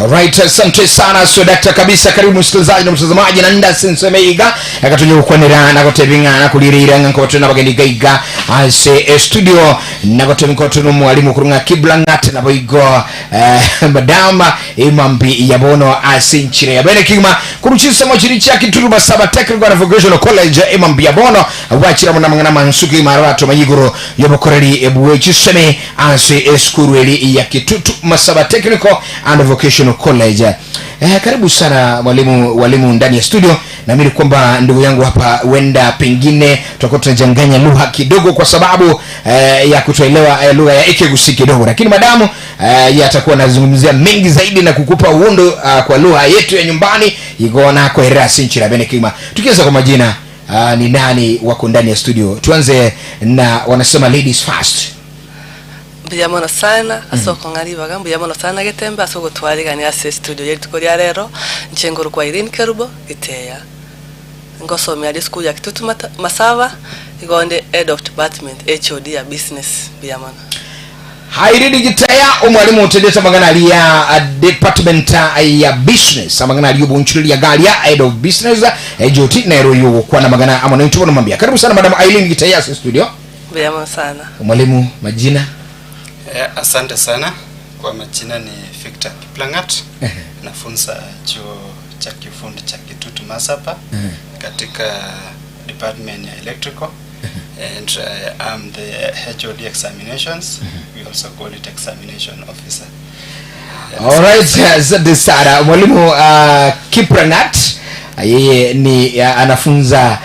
Alright, asante sana so dakta kabisa. Karibu msikilizaji na mtazamaji na nda sinseme iga akatunye gukwanira nagotebia ng'a nakorire ng'a nkote nabageni iga iga ase e studio nagotebia nkote nomwalimu korwa ng'a Kiblang'at nabo igo eh, madam emambi ya bono ase enchera ya bene kigima korwa chinsemo chiri chia Kituru Masaba Technical and Vocational College emambi ya bono gwachira buna amang'ana amansu kegima aratomanye igoro yobokoreri bwe chisemi Ase esukuru eri ya Kitutu Masaba Technical and Vocational College. Eh, karibu sana mwalimu walimu ndani ya studio. Naamini kwamba ndugu yangu hapa huenda pengine tutakuwa tunachanganya lugha kidogo kwa sababu eh, ya kutoelewa eh, lugha ya Ekegusi kidogo, lakini madamu eh, yeye atakuwa anazungumzia mengi zaidi na kukupa uondo uh, kwa lugha yetu ya nyumbani igona kwa erasi nchira bene kima. Tukianza kwa majina uh, ni nani wako ndani ya studio? Tuanze na wanasema ladies first. Mbuya mono sana ase okong'a ribaga, mbuya mono sana Getembe ase ogotwarigania ase estudio ye rituko ria rero. Inche nkorokwa Irene Kerubo Giteya, ngosomia aria esukuru ya Kitutu Mata Masaba, igo onde head of department HOD ya business. Mbuya mono. Irene Giteya, omwalimu otendete amang'ana aria department ya business, amang'ana aria obonchureria iga aria head of business HOD, nere oyo ogokwana amang'ana amo naintwe bono mambia. Karibu sana Madam Irene Giteya ase estudio. Mbuya mono sana. Mwalimu, majina? Eh, asante sana kwa majina ni Victor Kiplangat nafunza chuo cha kiufundi cha Kitutu Masaba katika department ya electrical and I'm the HOD examinations we also call it examination officer. Alright, asante sana mwalimu Kiplangat. Yeye ni anafunza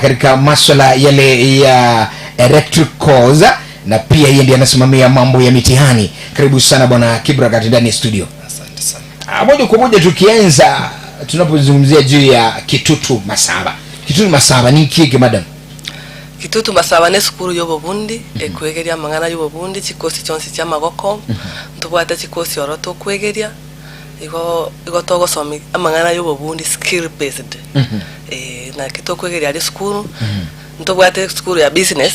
katika maswala yale ya electricals na pia yeye ndiye anasimamia mambo ya mitihani. Karibu sana bwana Kiplangat ndani ya studio. Asante sana. Moja kwa moja tukianza tunapozungumzia juu ya Kitutu Masaba. Kitutu Masaba ni kiki madam? Kitutu Masaba nesukuru y'obobundi ekwegeria amang'ana y'obobundi chikosi chionsi chi'amagoko ntobwate chikosi oro tokwegeria igo igo togosomi amang'ana y'obobundi skill based eh, naki tokwegeria aria esukuru ntobwate esukuru ya business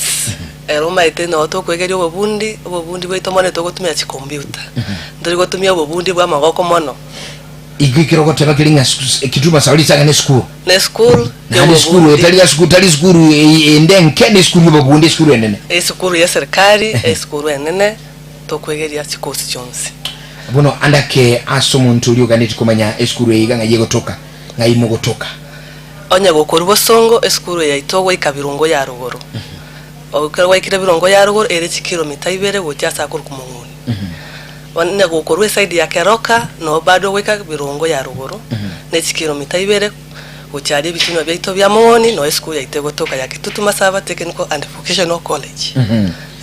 ero omanyete noo tokwegeria obobundi obobundi bwaito mono togotumia chicomputer ntori gotumia obobundi bwa amagoko mono. Igo ekero ogoteba keri ng'a Kitutu Masaba risang'ani esukuru. Nesukuru Naende esukuru y'obobundi. etari ya sukuru tari sukuru ende enke ne esukuru y'obobundi esukuru enene. Esukuru y'eserikari esukuru enene tokwegeria chikosi chionsi. Bono andake ase omonto oria oganetie komanya esukuru eye iga ng'ai egotoka, ng'ai mogotoka. Onye gokorwa bosongo esukuru eye yaito goika birongo ya rogoro. Ekero gwaikire birongo ya rogoro ere chikilomita ibere gochia ase akorokwa Mong'uni. Onye gokorwa eside ya Keroka noo bado ogoika birongo ya rogoro ne chikilomita ibere gochia aria ebitunwa biaito bia Mong'uni noo esukuru yaito egotoka ya Kitutu Masaba Technical and Vocational College.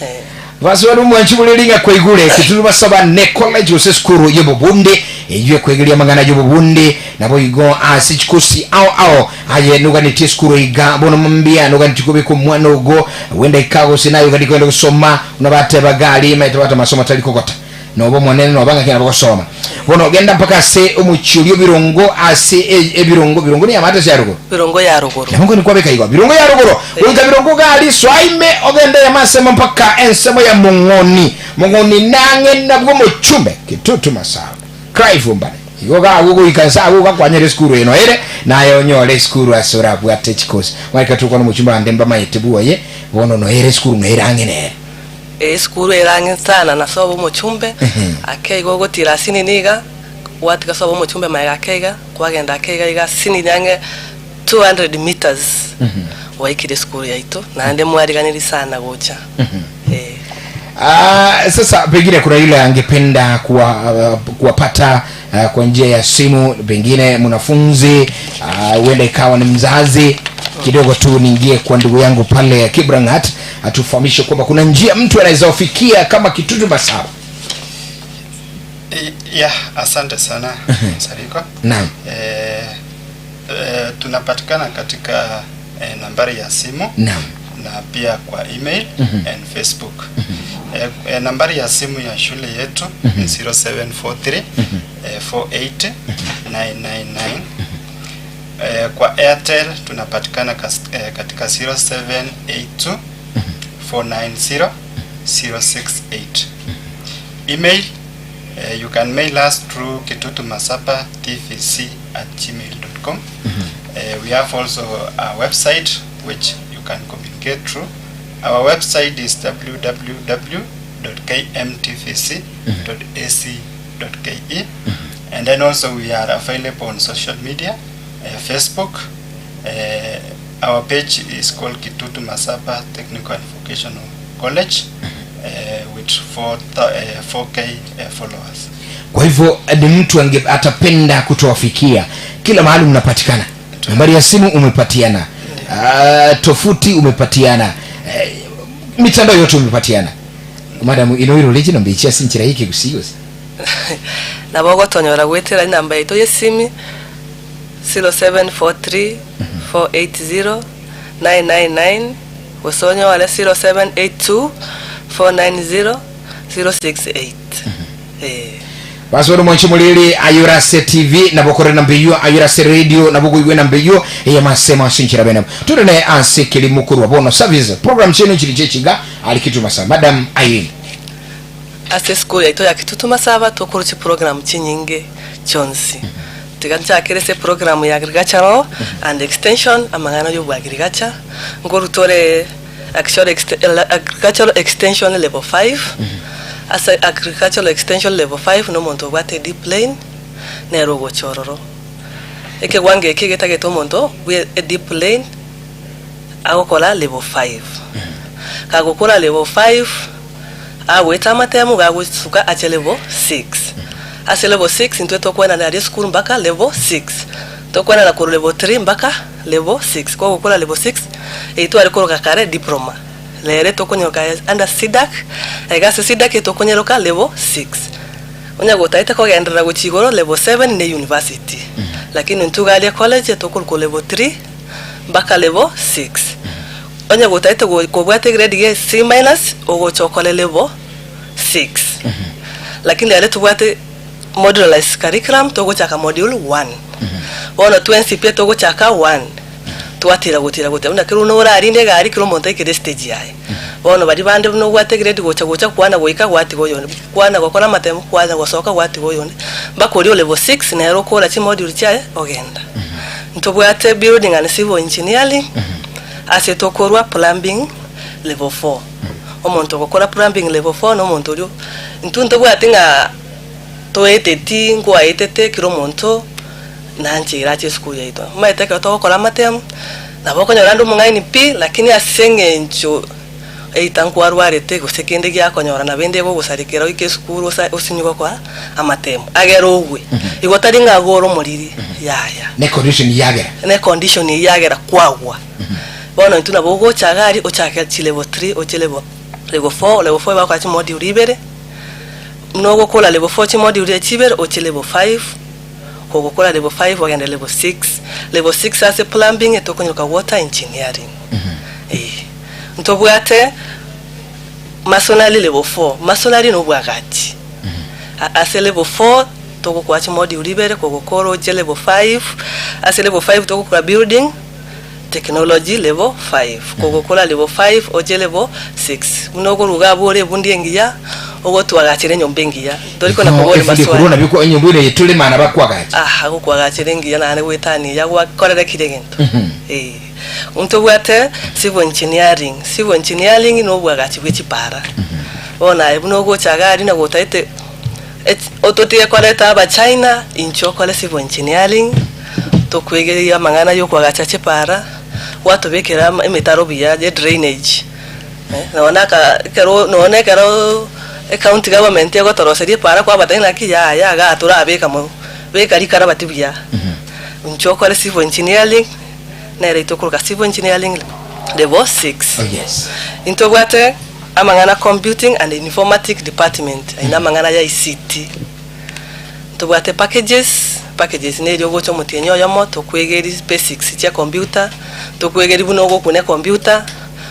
Eh. Baswali omwanchi bore ring'a kwaigure Kitutu Masaba ne college gose esukuru y'obobundi eyio ekwegeria amang'ana y'obobundi naboigo ase chikosi ao ao aye noganetie esukuru iga bono mambia noganetie kobeka omwana ogo wenda ika gose naye oganie kogenda gosoma buna batebaga aria emaete bata masomo tari kogota Noba omonene noba ng'aki nabo gosoma. Bono genda mpaka ase omochie oria obirongo ase e- ebirongo birongo niyo amaate ase ya rogoro. Birongo ya rogoro. Nabo nkoni kwabeka igo birongo ya rogoro goika birongo gari soa ime ogende eyemo asemo mpaka ensemo ya mong'oni mong'oni nang'e nabwo omochumbe Kitutu Masaba Clive Ombane igo gagwo goika nse agwo ogakwanyera esukuru eye noere naye onyore esukuru ase orabwate chikosi mwarika tokwana omochumbe ande mbamaete bwoye bono noere esukuru noere ang'e nere. Esukuru ere ang'e sana na sobo omochumbe, ake igo ogotira asinini iga, gwatiga sobo omochumbe magega ake iga, kwagenda ake iga iga asinini ang'e 200 meters, gwaikire esukuru yaito, naende mwariganirie sana gocha, eh. Ah, sasa pengine kuna yule angependa kuwa, kuwapata uh, kwa njia ya simu, pengine mwanafunzi huenda uh, ikawa ni mzazi kidogo tu niingie kwa ndugu yangu pale Kibrangat atufahamishe kwamba kuna njia mtu anaweza ufikia kama Kitutu Masaba. Ya, asante sana Sariko. Naam. Eh, eh, tunapatikana katika eh, nambari ya simu Naam. na pia kwa email and Facebook. Eh, eh, nambari ya simu ya shule yetu ni 0743 eh, 48 999. Eh, kwa Airtel tunapatikana kas, eh, katika 0782 490 068. Email You can mail us through kitutumasapatvc at gmail dot com. We have also a website which you can communicate through. Our website is www.kmtvc.ac.ke and then also we are available on social media, Facebook. Our page is called Kitutu Masaba Technical and Vocational College with 4K followers. Kwa hivyo ni mtu ange, atapenda kutowafikia kila mahali mnapatikana. Nambari ya simu umepatiana, tofuti umepatiana, mitandao yote umepatiana. Madam inoiro chino mbichi ase enchera y'ekegusii gose. Nabo ogotonyora goetera enamba yaito ya esimi 0743 480 999 gose onyore 0782 490 068 eh. Basi bono mwanche morere ayore ase TV nabo kore namba eyio ayore ase radio nabo koigwe namba eyio eyamasemo ase enchera bene tore naye ase ekerimo korwa bono service program chiaino nchiri chiechiga ari Kitutu Masaba Madam Irene. Ase esukuru yaito ya Kitutu Masaba tokorwa chiprogram chinyinge chionsi. Tiga nchakere ase eprogram ya Agricultural and Extension, amang'ana y'obwagrigacha, nkorwa tore Agricultural Extension Level 5. Ase Agricultural Extension Level 5 nomonto obwate edeep plane nere ogocha ororo. Ekewango eke getagete omonto bwe edeep plane agokora level 5. Kagokora level 5 agoeta amatemu gagosuka ache level 6. Ase level 6 intwe tokwenana aria esukuru mpaka level 6. Tokwenana korwa level 3 mpaka level 6. Kogokora level 6 eyio tware koroka kare diploma. Rero tokonyeroka under CDACC, iga ase CDACC etokonyeroka level 6. Onye gotaete kogenderera gochia igoro level 7 ne university. Lakini intwe iga aria college tokorokwa level 3 mpaka level 6. Onye gotaete kobwata egrade ya C minus, ogocha okore level 6. Lakini ere tobwate modularized curriculum togochaka module 1. Bono twensi pi togochaka 1, twatira gotira gotira buna kera norarinde egari kera omonto aikere estage yaye. Bono baria bande buna obwate egrade gocha gocha kwana goika gwatiga oyonde, kwana gokora amatemo kwana gosoka gwatiga oyonde, mpaka oria o level 6 nere okora chimodule chiaye ogenda. Ntobwate building and civil engineering, ase tokorwa plumbing level 4. Omonto ogokora plumbing level 4 na omonto oria intwe ntobwati ng'a toeteti nkwaetete kera omonto nanche ache esukuru yaito. Omanyete ekero togokora amatemu, nabo okonyora ande omong'aini pi, lakini ase eng'encho eita nkwarwarete gose kende giakonyora nabo ende egogosarekera oike esukuru osa osinye gokora amatemu, agere ogwe. Igo tari ng'a igo ore omoriri, yaya. Ne condition yagera. Ne condition eyio yagera kwagwa. Bono intwe nabo ogocha iga aria ochake chilevel 3 oche level level 4, level 4 bagokora chimodule ibere, buna ogokora level 4 chimodule echi ibere oche level 5, kogokora level 5 ogende level 6, level 6 ase plumbing etokonyoka water engineering eh. Ntobwate masonry level 4, masonry na obwagachi. Ase level 4 togokora chimodule ibere kogokora oche level 5, ase level 5 togokora building technology level 5, kogokora level 5 oche level 6. Buna okoruga abwo ore ebundi engiya, ogotwagachera enyomba engiya, tori kona kobori Efundi maswali. korwa nabio enyomba ere tore mana bakwagacha. Aha, gokwagachera engiya naende goetania ya gwakorera kira egento. Eh. Ntobwate civil engineering, civil engineering na obwagachi bwe chipara. Bono aye buna ogocha iga aria na gotaete ototige koreta abachina, inche okore civil engineering, tokwegeria amang'ana ya okoagacha chipara, gwatobekera emetaro buya ya drainage, nonya na aka ekero nonya na ekero ecounty government egotoroseria epara kwabatebia naki yaya igaa torabeka mono, beka rikarabati buya. Inche okore civil engineering, nere tokoroka civil engineering level 6. Oh yes. Intobwate amang'ana computing and informatic department, ayio namang'ana ya ICT. Ntobwate packages, packages neri ogocha omotienyi oyomo tokwegeri basics chia computer, tokwegeri buna ogokuna ecomputer,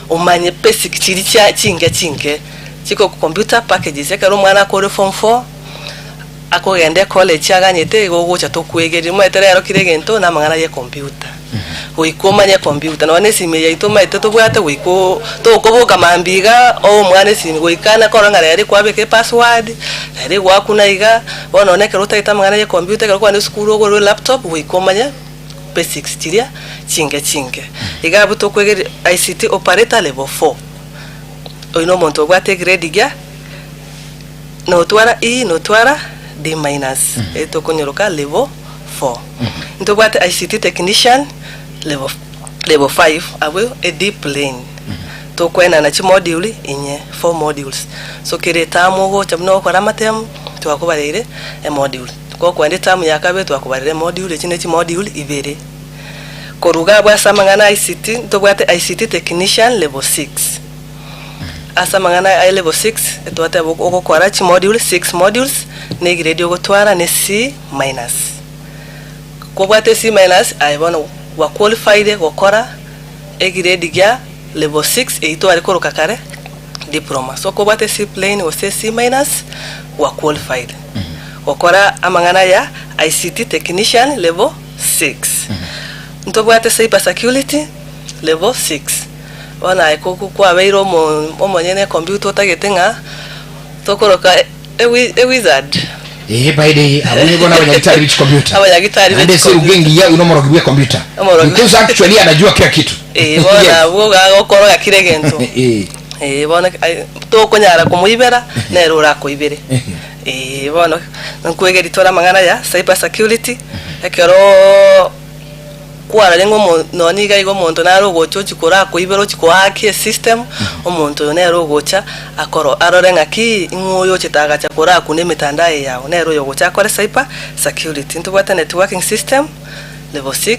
omanye basic chiria chia chinke chinke chiko computer packages. Ekero omwana akore form four. Akogenda ecollege aganyete igo ogocha tokwegeria omanyete rero kera egento na amang'ana ya ecomputer. Goika omanye ecomputer nonye na esimi eye yaito omanyete tobwate goika oo tokoboka mambia iga oe omwana esimi goika ane korora ng'a rero ekwabeka epassword, rero egwakuna iga, bono nonye ekero otagete amang'ana ya ecomputer ekero kwane esukuru ogorerwe elaptop goika omanye basics chiria chinke chinke. Iga abwo tokwegeria ICT operator level 4, oyio na omonto obwate egrade gia. Notwara E notwara D minus eye tokonyoroka level 4. Ntobwate ICT technician level level 5 abwo e D plain. Tokoenana chimodule inye, four modules. So kera etamu ogocha buna ogokora amatemu twakobareire emodule. Gokoenda etamu ya kabere twakobarire emodule echi ne chimodule ibere. Korwa iga abwo ase amang'ana a ICT ntobwate ICT technician level 6. Ase amang'ana a level 6 twateba ogokora chimodules, six modules, na egrade ogotwara ne C minus. Kobwate C minus aye bono gwa qualified gokora egrade gia level 6 eyio tware koroka kare diploma. So kobwate C plain gose C minus gwa qualified gokora amang'ana ya ICT technician level 6. Ntobwate cyber security level 6. Bono aye kwabeire omonyene ecomputer otagete ng'a tokoroka ewizard. Ee, by the abwo nigo nabanyagitari be chicomputer. Abanyagitari be Naende ase eruga chicomputer. engiya oyo nomorogi bwe computer. Omorogi. Because actually anajua kila kitu. Ee, bono Yes. abwo gagokoroga kera egento. Ee. Ee, bono tokonyara komoibera, nere orakoibere. Ee, bono nkwegeri tore amang'ana ya cyber security, ekeroo. Kwararenge omo nonya iga iga omonto nare ogocha ochia korakoibera ochia koakia esystem, omonto oyo nere ogocha akoro arore ng'aki ing'o oyo ochete agacha korakuna emetandao eye yago, nere oyo ogocha akore cyber security. Ntobwate networking system level 6,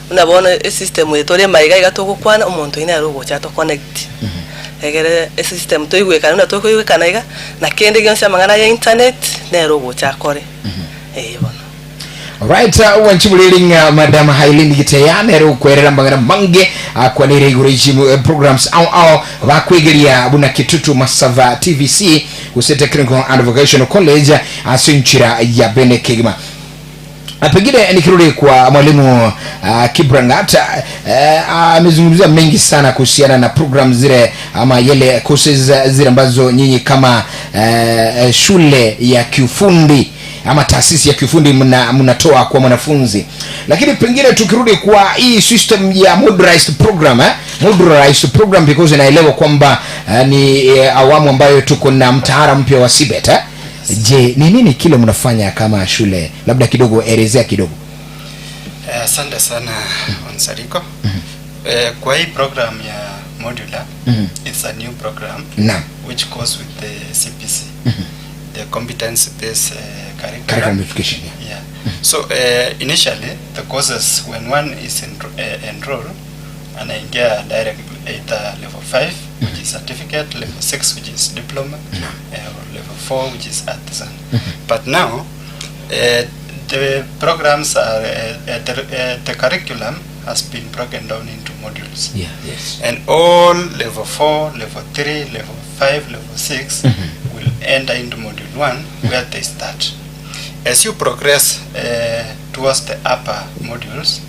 buna bono esystem eye tore maiga iga togokwana, omonto oyio nere ogocha ato connect, egere esystem toigwekane buna tokoigwekana iga, na kende gionsi amang'ana ya internet, nere ogocha akore, eh bono. Alright, obwanchi bureri ng'a Madam Hailin Giteya nere okwerera amang'ana mange akwanire igoro ye chimu eh, programs ao ao bakwegeria buna Kitutu Masava TVC gose Technical and Vocational College ase enchera ya bene kegima. Ah, Pengine nikirudi kwa mwalimu Kibrangat amezungumzia mengi sana kuhusiana na program zile ama yale courses zile ambazo nyinyi kama shule ya kiufundi ama taasisi ya kiufundi mna, mnatoa kwa mwanafunzi lakini pengine tukirudi kwa hii system ya modularized program eh? modularized program because inaelewa kwamba ni awamu ambayo tuko na mtaala mpya wa CBET eh? Je, ni nini kile mnafanya kama shule? Labda kidogo elezea kidogo. Asante sana Onsariko. Kwa hii program ya modular it's a new program which goes with the CPC the competence based curriculum. Curriculum education, yeah. Yeah. So initially the courses when one is enrolled anaingia direct either level 5 which is certificate, level 6 which is diploma or level 4 which is artisan. But now the programs are the curriculum has been broken down into modules. Yeah, yes. And all level 4, level 3, level 5, level 6 will enter into module 1 where they start. As you progress towards the upper modules,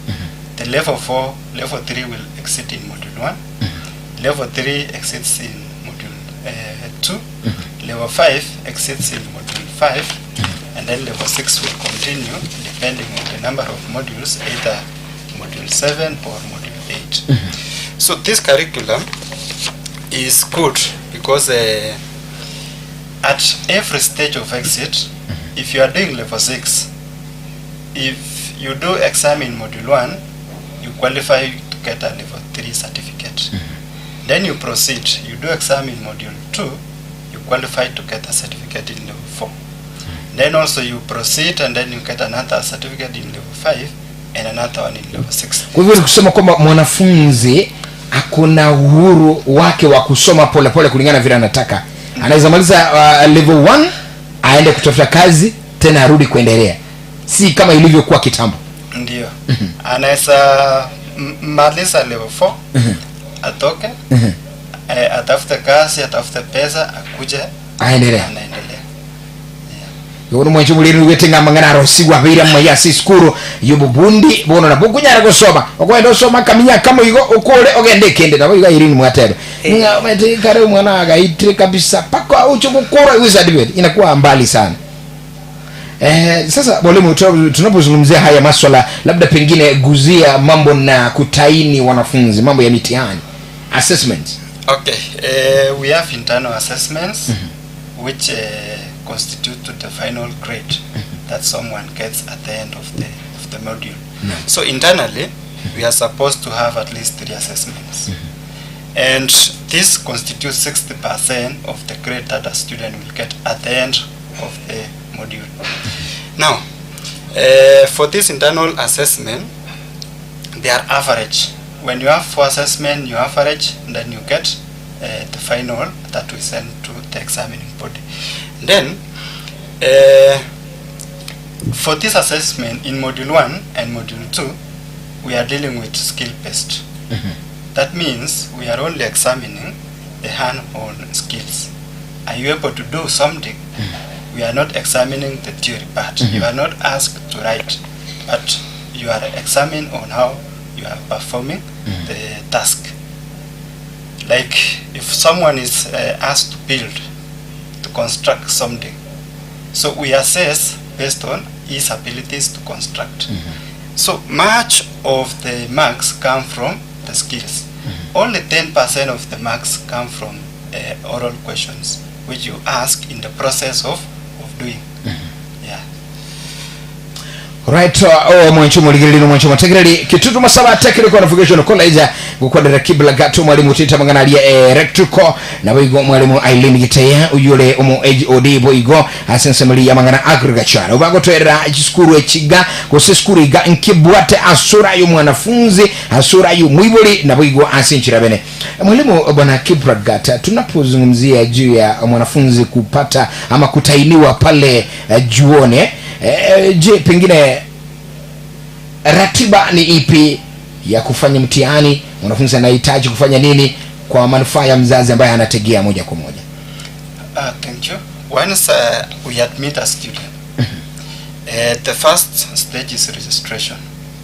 the level 4, level 3 will exit in module 1, level 3 exits in module 2, level 5 exits in module 5, and then level 6 will continue depending on the number of modules, either module 7 or module 8. So this curriculum is good because at every stage of exit, if you are doing level 6, if you do exam in module 1, you qualify to get a level 3 certificate. Then you proceed, you do exam in module 2, you qualify to get a certificate in level 4. Then also you proceed and then you get another certificate in level 5 and another one in level 6. Kwa hivyo ni kusema kwamba mwanafunzi akona uhuru wake wa kusoma polepole kulingana vile anataka. Anaweza maliza level 1 aende kutafuta kazi tena arudi kuendelea, si kama ilivyokuwa kitambo. Ndio. Anaweza maliza level 4 atoke atafute kazi, atafute pesa, akuje Aendelea. anaendelea. Bono mwanche omoreri oigwete ng'a amang'ana arosigwe abeire amaya ase esukuru y'obobundi, bono nabo okonyara gosoma. Okogenda osome akaminya akamo igo, okore ogende ekende. Nabo igo Irene mwateba ng'a omanyete kare omwana agaitire kabisa mpaka oche gokora igo certificate inakuwa mbali sana. Eh, sasa mwalimu, tunapozungumzia haya maswala, labda pengine guzia mambo na kutaini wanafunzi, mambo ya mitihani assessment. Okay, we have internal assessments which constitute to the final grade that someone gets at the end of the module. So internally, we are supposed to have at least three assessments. And this constitutes 60% of the grade that a student will get at the end of the module. Now, for this internal assessment, they are average. When you have four assessment, you average, and then you get the final that we send to the examining body. Then, for this assessment in module 1 and module 2, we are dealing with skill based. That means we are only examining the hand-on skills. Are you able to do something? We are not examining the theory part. You are not asked to write, but you are examined on how you are performing the task. Like if someone is asked to build, to construct something, so we assess based on his abilities to construct. So much of the marks come from the skills. Only 10% of the marks come from oral questions, which you ask in the process of doing. Yeah. Right, oh, mwancho muligereri no mwancho mategereri Kitutu Masaba Technical and Vocational College gukwadera kibla gato mwalimu tita mangana aria electrical na boigo mwalimu Eileen Giteya uyure omo HOD boigo asensemeri ya mangana agriculture ubagotwerera chisukuru echiga gose sukuru iga nkibwate asura yo mwanafunzi asura yo mwibuli na boigo asenchira bene. Mwalimu bwana Kipragata, tunapozungumzia juu ya mwanafunzi kupata ama kutainiwa pale juoni je, pengine ratiba ni ipi ya kufanya mtihani? Mwanafunzi anahitaji kufanya nini kwa manufaa ya mzazi ambaye anategea moja kwa moja? Thank you. Once we admit a student, the first stage is registration.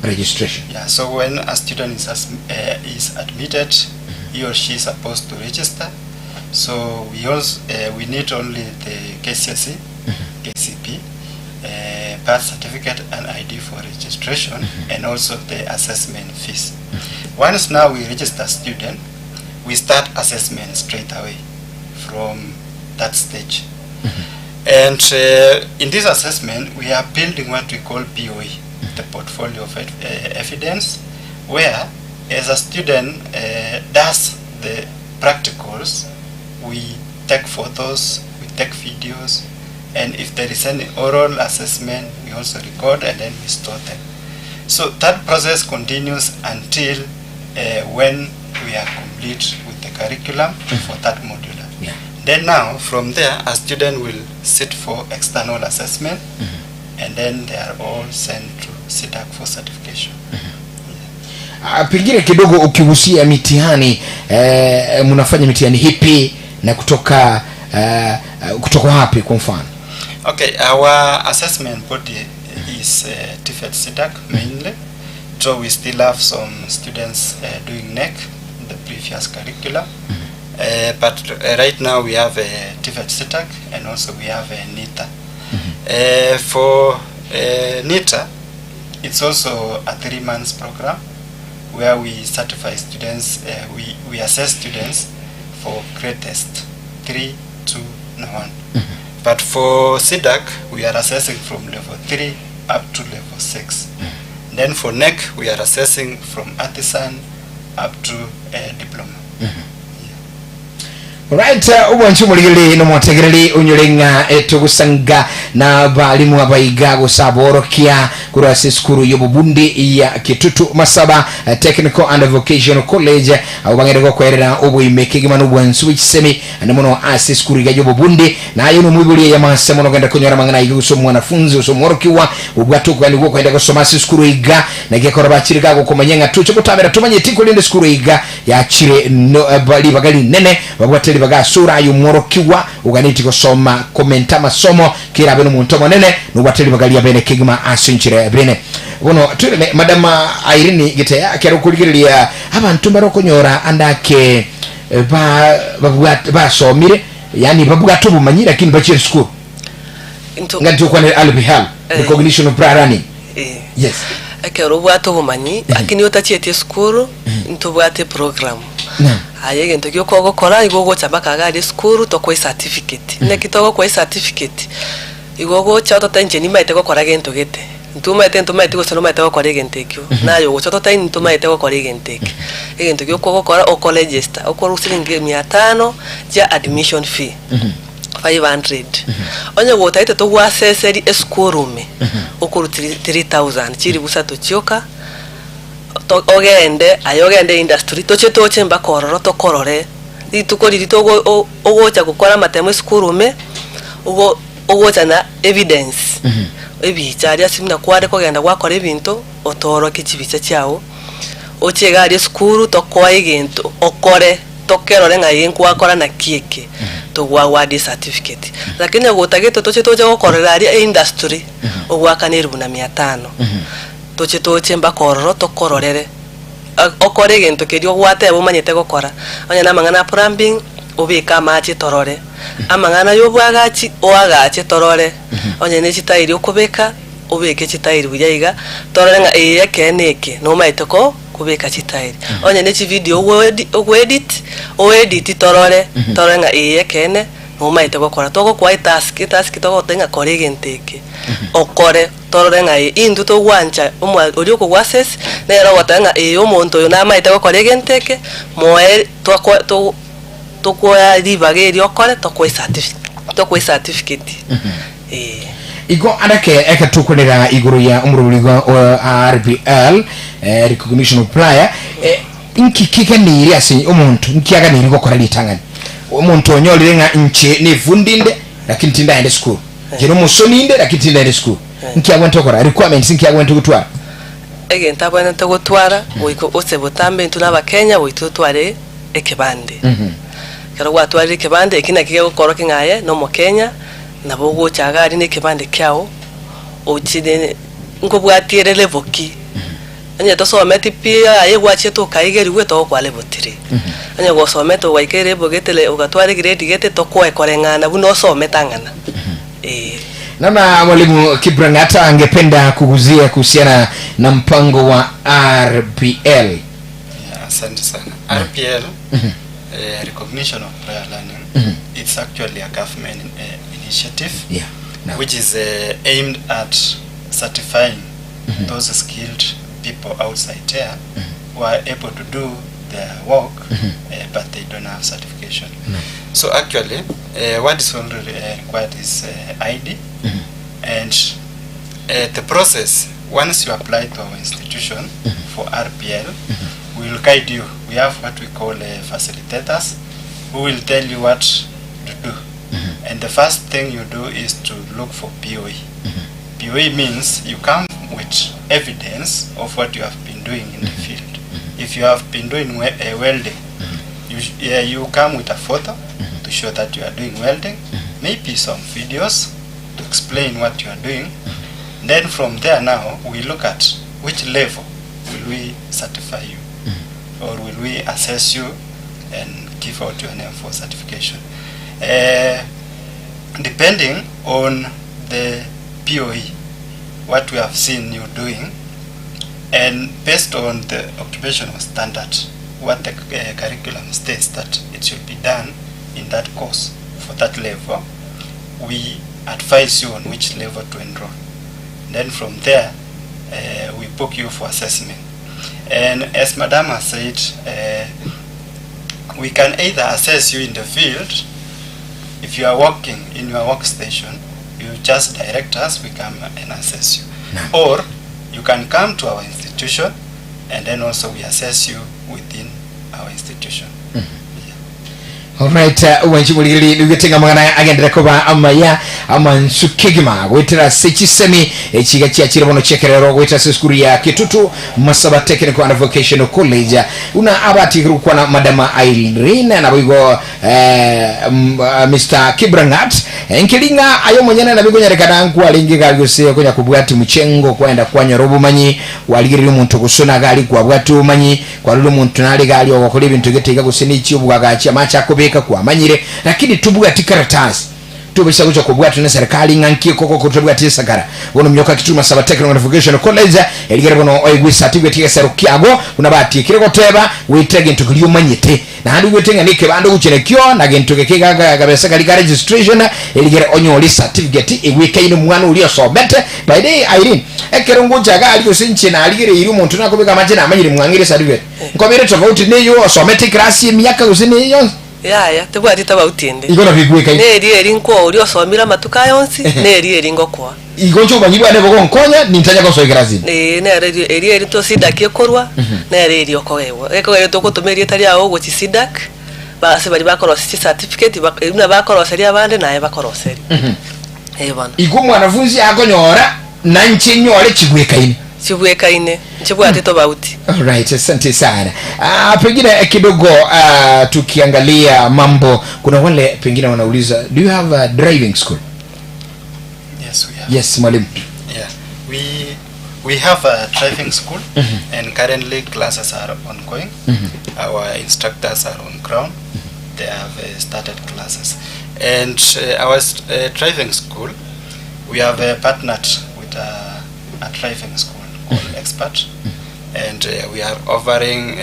Registration. Yeah, so when a student is admitted, he or she is supposed to register. So we also we need only the KCSE, KCPE, birth certificate and ID for registration, and also the assessment fees. Once now we register student, we start assessment straight away from that stage. And in this assessment, we are building what we call POE, the portfolio of evidence, where as a student does the practicals, we take photos, we take videos, and if there is any oral assessment, we also record and then we store them. So that process continues until when we are complete with the curriculum for that modular. Then now, from there, a student will sit for external assessment, and then they are all sent to CDACC for certification. Ah, pengine kidogo ukigusia mitihani mnafanya mitihani hipi na kutoka wapi kwa mfano? Okay, our assessment body is TVET CDACC mainly, so we still have some students doing KNEC, the previous curriculum. But right now we have a TVET CDACC and also we have a NITA. For NITA, it's also a 3 months program where we certify students, we assess students for grade test 3, 2, and 1. But for CDACC, we are assessing from level 3 up to level 6. Then for KNEC, we are assessing from artisan up to diploma. Right, obwanchi omorigereri na omotegereri onyore ng'a etogosanga na balimu abaiga gosaborokia korwa ase esukuru y'obobundi ya Kitutu Masaba Technical and Vocational College abo bang'ende gokwerera oboime kegima na obwansu bw'echisemi ande mono ase esukuru iga y'obobundi naye nomwibori eyamase mono ogenda konyora mang'ana iga gose omwanafunzi gose omworokiwa obwate okogani gwokoenda gosoma ase esukuru iga nagekora bachire gagokomanya ng'a tuche gotabera tumanye tikorinde esukuru iga yachire no, ribaga rinene babwate. ribaga ase ore aye omworokigwa oganetie gosoma komenta amasomo kerabe nomonto omonene nobwate ribaga ria bene kegima ase enchera ya bene. Bono toirane madam Irene Gitaya ekero okorigereria abanto mbare okonyora ande ake ba babwate basomire yaani babwate obomanyi lakini bachiere sukuru. Into Ng'a ntokwanere RPL, Eh. recognition of prior learning. Eh. Yes. Ekero obwate obomanyi, lakini otachieti esukuru, ntobwate eprogram. Naam. Aye egento gioka ogokora, igo ogocha mpaka iga aria esukuru, tokoe ecertificate. Naki togokoa ecertificate, igo ogocha otote inche nimaete gokora gento gete. Intwe omanyete ntomaeti gose nomaete gokora egento ekio, naye ogocha otote ntomaete gokora egento eke. Egento gioka ogokora, okoregister, okorwa siringi mia tano chia admission fee. 500 onye gotaete togwaseseri esukuru ime okorwa 3000 chilifu isato chioka to ogende aye ogende industry toche toche mpaka ororo tokorore rituko riria togo o- ogocha gokora amatemo esukuru ime ogo ogocha na evidence ebicha aria ase buna kware kogenda gwakora ebinto otoorokie chibicha chiago oche iga aria esukuru tokoe egento okore. Tokerore ng'a ee nkwakora naki eke, togwagwadia ecertificate. Lakini onye gotagete toche toche gokorera aria eindustry, ogoakana elifu na mia tano. Toche toche mpaka ororo tokororere, okore egento keria ogwateba omanyete gokora, onye na amang'ana a plumbing, obeke amache torore, amang'ana ya obwagachi, oagache torore, onye ne chitairi okobeka, obeke chitairi buya iga, torore ng'a ee ekeene eke nomaete ko. Kobeka chitairi. Onye ne chividio ogoedi ogoedit, oediti torore, torore ng'a ee ekeene nomaete gokora. Togokoa etask, etask togotebia ng'a kora egento eke, okore torore ng'a ee intwe togwancha omwa oria okogoassess, nere ogoteba ng'a ee omonto oyo namaete gokora egento eke, moe twako togo tokoa ribaga erio okore tokoe ecertifi tokoe ecertificate ee. Igo areke eketokwanera igoro ya omorobori o RPL recognition of prior inki keganeirie ase omonto inki aganeirie gokora ritang'ani omonto onyorire ng'a inche nefundi inde lakini tindaenda esukuru inche nomosoni inde lakini tindaenda esukuru inki agwenerete gokora requirements inki agwenerete gotwara. Egento abwenerete gotwara goika ose botambe intwe na abakenya goika totware ekebande. Ekero gwatwarire ekebande eki naki gegokorokia ng'a aye nomokenya Nabo ogocha iga aria nekebande kiao, ochire nkobwatiere level ki? Onye tosometi pi aye gwachete okaigerigwe togokoa level three. Onye gosomete ogaika elevel gete le ogatwara egrade gete tokoe koreng'ana buna osomete ang'ana eh. Naona Mwalimu Kiplangat angependa kuguzia kuhusiana na mpango wa RPL. Yeah, asante sana. RPL, recognition of prior learning, it's actually a government initiative Yeah. No. which is aimed at certifying those skilled people outside there who are able to do their work but they don't have certification. So actually, what is only required is ID and the process. Once you apply to our institution for RPL, we will guide you. We have what we call facilitators who will tell you what to do. And the first thing you do is to look for POE. POE means you come with evidence of what you have been doing in the field. If you have been doing welding, you come with a photo to show that you are doing welding, maybe some videos to explain what you are doing. Then from there now, we look at which level will we certify you or will we assess you and give out your name for certification. Depending on the POE, what we have seen you doing, and based on the occupational standard, what the curriculum states that it should be done in that course for that level, we advise you on which level to enroll. Then from there, we book you for assessment. And as Madam has said, we can either assess you in the field. If you are working in your workstation, you just direct us, we come and assess you. Or you can come to our institution and then also we assess you within our institution. Yeah. Alright, obwanchi borigereri nigo ng'a amang'ana agenderere koba amaya amansu kegima goetera ase chisemi echiga chiachire bono chi'ekerero goetera ase esukuru ya Kitutu Masaba Technical and Vocational College buna abatigire gokwana Madam Irene naboigo eh, m- ah, Mr. Kibrangat nkeri ng'a aye omonyene nabo ekonyarekana nkwarenge gari gose okonya kobwati mchengo kwaenda kwanyora obomanyi kwarigereria omonto gosona gari kwabwati obomanyi Kwarora omonto nare iga aria ogokora ebinto gete iga gose ne chi'obwagachi amache akobeka kwamanyire, lakini tobwati karatasi. Tobaisa gocha kobwatwa ne serikali ng'a nki ekogokora otabwati esakara. Bono minyoka Kitui Masaba Technical and Vocational College, erigere bono oegwe esatifiketi egesero kiago buna batiekire goteba, goetera egento keria omanyete. Naende oigwete ng'a nekebande ogochia nakio, na gento geke iga akabesa karia ka registration, erigere onyore esatifiketi egwekaine omwana oria osomete. By the way, Irene, ekero ngocha iga aria gose inche narigereirie omonto nakobeka amache namanyire mwang'ire esatifiketi, nkobere tofauti na eyio osomete eclass emiaka gose na eyio yonsi? Yaya, tebwati tofauti ende. Igo nabo egwekaine. Neri eri nkoa oria osomire amatuko aya onsi, neri eri ngokoa. Igo inche obomanyi bwane bogonkonya, nintanya gosoa eclass ime. Ee, nere eri eri eri to CDACC ekorwa, nere eri okoegwa. Gekogera togotoma erieta riago gochia CDACC, ba ase baria bakorosia chicertificate, bak buna bakoroseria abande naye bakoroserie. Ee bono. Igo omwanafunsi akonyora, na inche nyore chigwekaine. Chibwekaine, nchibwate tobauti. Alright, asante sana. Ah, pengine kidogo ah, tukiangalia mambo, kuna wale pengine wanauliza do you have a driving school? Yes, we have. Yes, mwalimu. Yeah, we we have a driving school and currently classes are ongoing. Our instructors are on ground. They have started classes. And our driving school, we have partnered with a, a driving school called Expert, and we are offering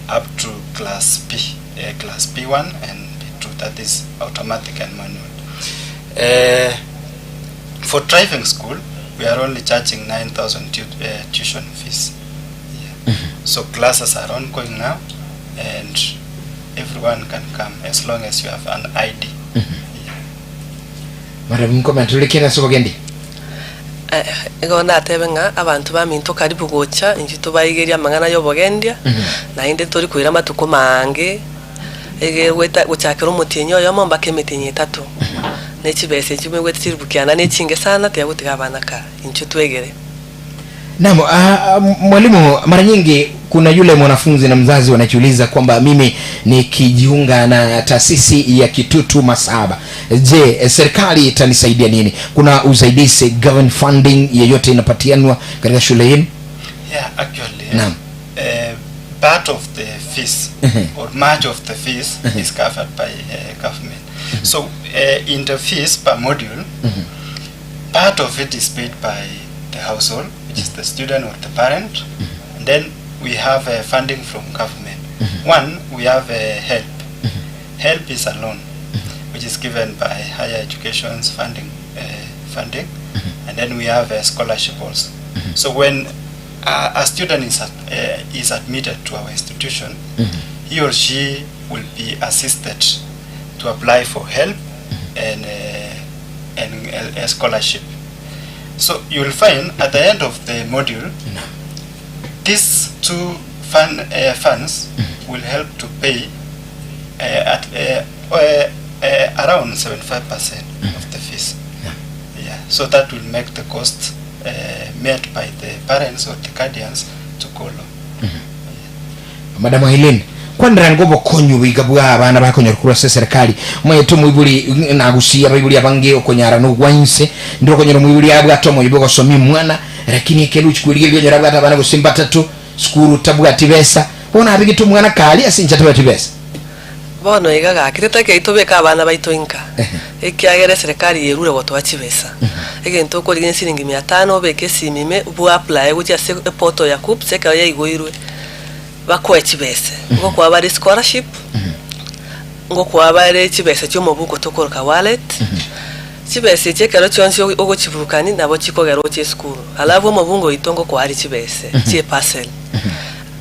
up to class P, class P1 and P2, that is automatic and manual. For driving school, we are only charging 9,000 tuition fees. Yeah. So classes are ongoing now, and everyone can come as long as you have an ID. Yeah. Madam nkomenta ore kera ase obogendi. Eh, igo natebe ng'a abanto baminto karibu gocha inche tobaigerie amang'ana y'obogendia, naende ntori koira amatuko maange, ege goeta gochakera omotienyi oyomo mpaka emetienyi etato, ne chibesa echio moigwete chilifu kianda na echinge sana tiga gotiga abana kaa, inchuo twegere. Naam, ah, mwalimu, mara nyingi kuna yule mwanafunzi na mzazi wanajiuliza kwamba mimi nikijiunga na taasisi ya Kitutu Masaba, je, eh, serikali itanisaidia nini? Kuna usaidizi government funding yeyote inapatianwa katika shule yenu? Yeah, actually, Naam. part of the fees or much of the fees is covered by government. So in the fees per module, part of it is paid by the household, which is the student or the parent. And then we have funding from government. One, we have help. Help is a loan, which is given by higher education's funding, funding. And then we have a scholarship also. So when a student is, is admitted to our institution, he or she will be assisted to apply for help and, and a scholarship. So you will find at the end of the module, these two funds will help to pay at around 75% of the fees. Yeah. So that will make the cost met by the parents or the guardians to go low. Madam Eileen, kwanera ngo obokonyi oboiga bwa abana bakonyora korwa ase eserekari, omanyete omoibori nagusia abaibori abange okonyara nogwa inse, ndire okonyora omoibori abwate omoyo bwa ogosomia omwana, lakini ekero ochi kwerigereria onyore abwate abana gose mbatato, sukuru tabwati besa, bono abegete omwana karia ase inche atabwati besa. Bono iga gaki, totakei tobeke abana baito inka, ekiagera eserekari yerure gotoa chibesa. Egento okorigia nesiringi mia tano obeke esimi ime, bwa apply gochia ase eportal ya KUCCPS ekero yaigoirwe, bakoe chibesa. Ngokoa bare scholarship, ngokoa bare chibesa chia omobuko tokoroka wallet, chibesa echi ekero chionsi ogochiburukani nabo chikogera oche esukuru. Alafu omobunge oito ngokoa are chibesa chia eparcel.